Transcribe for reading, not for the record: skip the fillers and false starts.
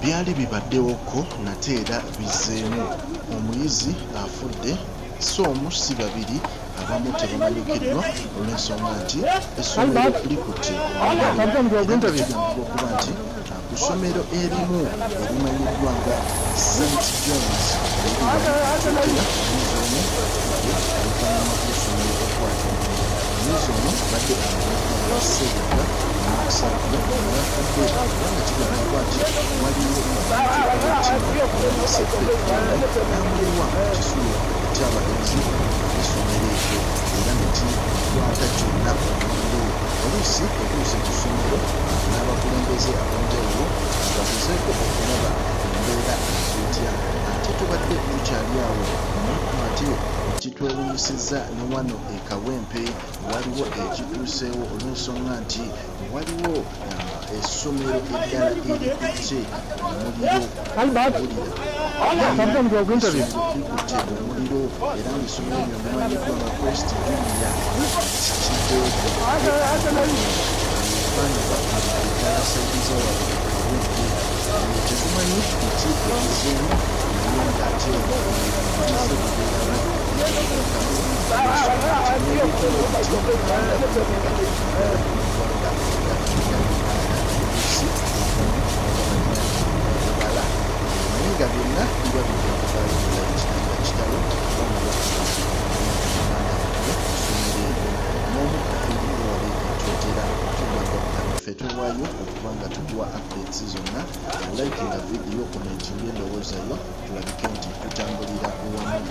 Byali bibaddewokko nate era bizzeemu, omuyizi afudde si omu si babiri abamu tebamanyikiddwa olw'ensonga nti essomero likutte omuliro era nga kigambibwa okuba nti ku ssomero erimu erimanyiddwa nga St John's eriri wano e Kyotera omuyizi omu afudde oluvannyuma lw'essomero okukwata omuliro. Omuyizi ono abadde amanyiddwa nga Ssebuga Mark Savio y'afudde era nga kigambibwa nti waliwo omuntu ow'ettima eyaleese peetulooli n'amuyiwa mu kisulo ky'abagenzi ab'essomero eryo era ne kikwata kyonna omuliro. Poliisi etuuse ku ssomero n'abakulembeze ab'enjawulo bagezeeko okulaba embeera eri etya. Ate tubadde tukyali awo nno ate ekitwewuunyisizza ne wano e Kawempe waliwo ekituuseewo olw'ensonga nti waliwo essomero eddala erikutte omuliro. Wulira essomero likutte omuliro era ng'essomero lino limanyiddwa nga Christ Junior Kideegu abaana bafiiridde ddala sayidi za wano e Kawempe. Tetumanyi biki ebizzeemu naye ng'ate bizze bibeerawo emabegako olw'ensonga nti n'ebintu bwe biti tulaba naddala mu maggwanga nga Uganda oluusi agamu gabalina gabala naye nga byonna biba bijja kuvaayo mu light naye nga kitalo abaana bafiiridde obulungi muganda waffe ku ssomero eryo n'omu afiiridde wali e Kyotera. Tugamba ffe twewaayo okuba nga tukuwa updates zonna. Likinga vidiyo, commentinga endowooza yo tulabike nti tutambulira wamu.